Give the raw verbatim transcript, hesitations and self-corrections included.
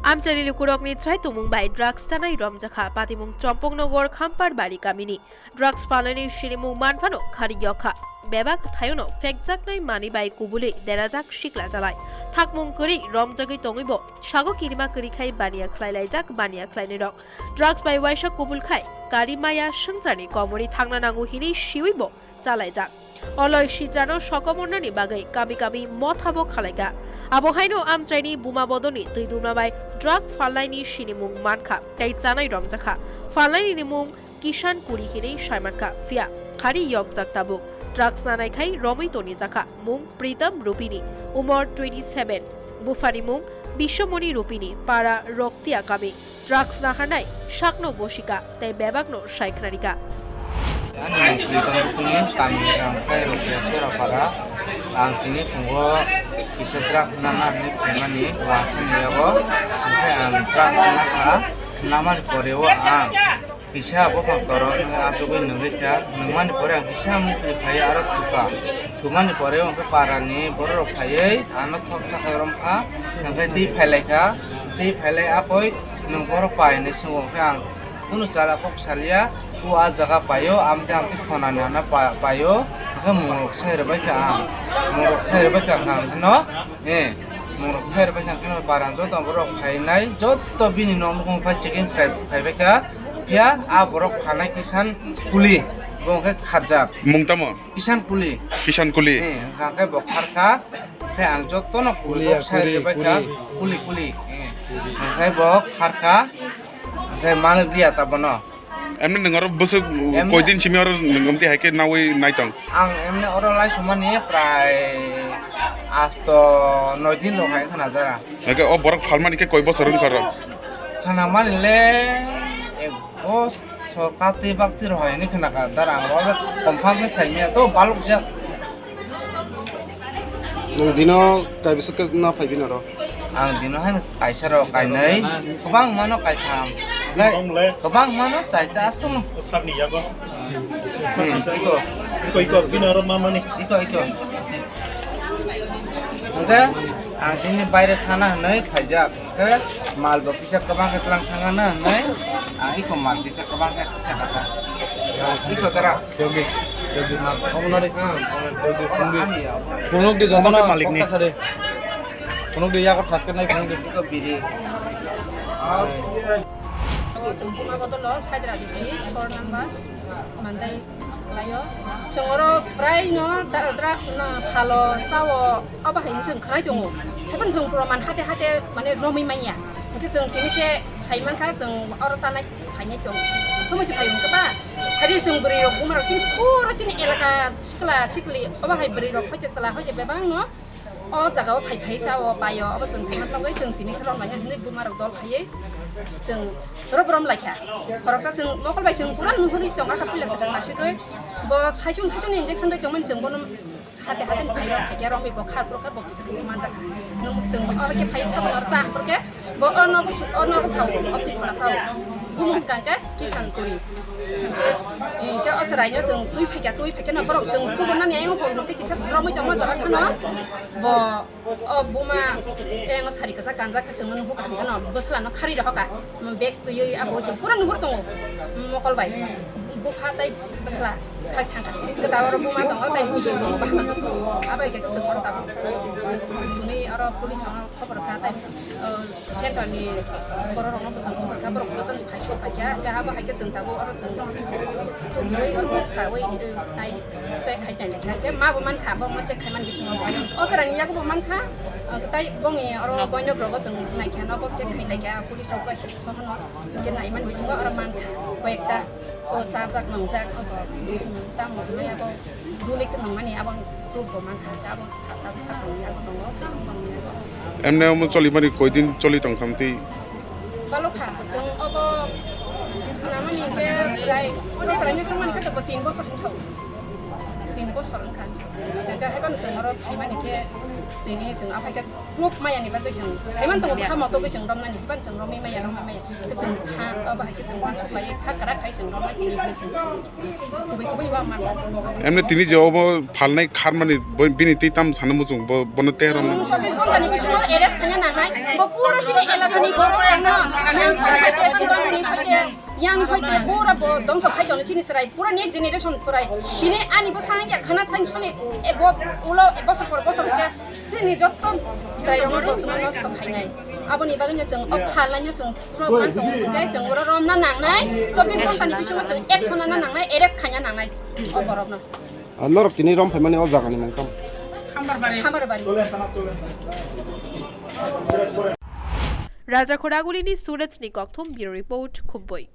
Amchaini lukurokni chwrai tongmung bai drugs chanai romjakha Patimung Chompoknogor Khamparbari kamini. Drugs phalnaini sinimung manphano khari yokha. Bebak thayono phekjaknai manwi bai kubuli derajak sikla jalai. Thakmung kwrwi romjagwi tongwibo sago kirima kwrwi khai baniya khlai laijak baniya khlainairok. Drugs bai waisa kubul khai kari maya swngcharni komorwi thangna nango hinwi siwibo chalaijak. Oloi sijano sokomornani bagwi kami kami mothabo khalaikha. Abo haino amchaini buma bodolni twi dumna bai drug phalnaini sinimung mankha tei chanai romjakha. Phalnaini nimung Kishan Kuli hinwi saimankha, phiya khari yokjak tabuk. Drugs nanai khai romwi tonijakha mung Pritam Rupini, umor twenty seven, buphani mung Biswamoni Rupini, para Roktia kami. Drugs naharnai sakno bosika tei bebakno saikhnarika. Ani mung Pritam Rupini, kami rang khai Roktia Sorapara. Ang tini phungo kisa drugs nana hinwi phungnani wansani yago. Hwnkhe ang drugs nakha, namani poreo ang kisa buphang toro wngwi achugwi nungwi kha. Nungmani pore ang kisa mukti phai aro thuka. Thumani pore hwnkhe parani bororok phaiwi ano thoksa khai romkha. Hwnkhe twi phailaikha. Twi phailai apoi nwng borok pai hinwi swngo, hwnkhe ang kunu chala kok salia. O a jaga paio, amte amte khonani hana pa-, paio. Hwnkhe mungrok sai rwbaikha ang. Mungrok sai rwbaikha ang hwnkhe no. Eh, mungrok sai rwbaikha hwnkhe no parani joto borok phainai, joto bini nok nukhung phai checking khai, khaibaikha. Phiya a borok phanai Kisan Kuli, bo hwnkhe kharjak. Mung tamo? Kisan Kuli. Kisan Kuli. Eh, hwnkhe bo kharkha. Khe ang jotono Kuli ya, kok sai Kuli, rwbaikha. Kuli. Kuli, Kuli. Eh, hwnkhe bo kharkha. Hwnkhe manwi liya ta bono. Emni nwng oro bwswk Emni koi din simi oro nwng amtwi hai khe nawi naitong? Ang emni oro laisomani prai asto noi din rok hai khna jara. Hwnkhe o borok phalmani khe koi bosor wngkha oro? Khna mani le ek bosor katwi baktwi rok hai hinwi khna kha, dar ang oro confirm khe sai manya to balok jak. Nwng dino kaibwswk khe na phai bini oro? Ang dino haino kaisa rok kainwi, kwbangma no kaitham. Kwbangma no chaita aswk no. Hmm, iko. Iko, iko, bini oro ma mani? Iko, iko. Hwnkhe ang tini baire thana hinwi phaijak. Khe mal bo kisa kwbang khe tlang thangana hinwi ang iko mal kisa kwbang khe kisa kata. Iko tara. Yogi, Yogi mal. Omonari. Yogi, Yogi. Phunuk di jotono malik ni. Phunuk di yago thaske nai phunuk di. Iko biri. Chwng buma bodolo Saidra bisi four number. Mandai khlaio. Chwng oro prai no da-, drugs no phalo, chao, abo hai chwng khlai tongo. Haikhe chwng proman hate hate mane romwi manya. Hwnkhe chwng tini khe sai mankha chwng oro chanai phainai tong. Thumui se phai hwnkhe ba. Hari chwng bwrwi rok buma rok chini pura chini elaka sikla sikli obo hai bwrwi rok hoite chwla hoite bebak no. O jaga o phai phai sa o pai o, obo chwng thangna bagwi chwng tini khe romlaina hinwi buma rok dol khaiwi chwng rom rom laikha. Khoroksa chwng mokol bai chwng pura nuhurwi tongkha puila swkang nasigwi. Bo saichung saichung ni injection rwi tongmani chwng bono hate hate ni phai rok phaikhe romwi bo khar phuru khe bo kisa khe manjakha. Nwng chwng oro khe phai saboni oro cha hapor khe bo o nogo su-, o nogo sao, oboni phano sao. Bumung hwnkha khe Kisan Kuri. Hwnkhe, eh, khe o chwraino chwng twi phaikha, twi phaikhe no borok chwng tubunani ayang hor hor khe kisa romwi tongma jaga kheno bo o buma ayang sari kwchak kanjak khe chwngno nuhukha hwnkhe no bwsla no kharwi rohorkha. Bag twiwi abo chwng pura nuhur tongo mokol bai. Bupha tei bwsla khai thangkha. Kwtal oro buma tongo tei bujur tongo bahma jwk tongo. Abo hai khe chwng oro tabuk. Hwnwi oro police rokno khobor kha tei, o, center ni borok rokno bwswng khobor kha, borok jotono phai sok phaikha, hwnkhe abo hai khe chwng tabuk oro chwng tubui oro sawi, o, nai check khai nai kha, hwnkhe ma bo mankha, bo ma check khai man bisingo bo. O chwraini yago bo mankha, o, tei bongni oro boinok rogo chwng naikha, nogo check khai naikha, police rok bai se somono hwnkhe nai man bisingo oro mankha, koyekta. O chajak nwngjak obo, tamo hwnwi abo duli khe nungmani abo proof bo mankha, abo sa-, abo sasongni abo tongo, tamo tongo. Emne omo cholimani koidin choli tongkha amtwi? Balokha, chwng obo khnamani hinkhe prai bosor haino swngmani khe bo tin bosor hinwi sao. Tin bosor wngkha. Tei haibano chwng oro phaimani khe tini chwng aphai khe proof maya ni bagwi chwng saiman tongo, bwkha motogwi chwng romnani, haibano chwng romwi maya, romwi maya. Khe chwng kha, obo hai khe chwng uansuk laiwi kha kwrak khai chwng romnai tini hwnwi chwng kubui kubui bo manjak. Emni tini je obo phalnai kharmani bo-, bini twi tam sana muchung bo-, bono tei romnai. Chwng chobbish ghonta ni bisingo arrest khaina nangnai. Bo pura chini elakani borok rokno nang khaite, sibamani khaite, yang khaite, pura bo dongso khai tongo chini chwrai, pura next generation pura. Tini ani bwsa wngya khana sain soni, e bo ulo e bosor por bosor khe chini jotto chwrai rokno bo chwngno nosto khainai. Aboni bagwino chwng o phalnaino chwng problem tongo, hwnkhe chwng oro romna nangnai, chobbish ghonta ni bisingo chwng action lana nangnai, arrest khaina nangnai o borokno. Ah, norok tini rom phaimani o jagani mung tamo? Khamarbari. Raja Khoragulini Suraj ni kokthum bureau report, Khumboi.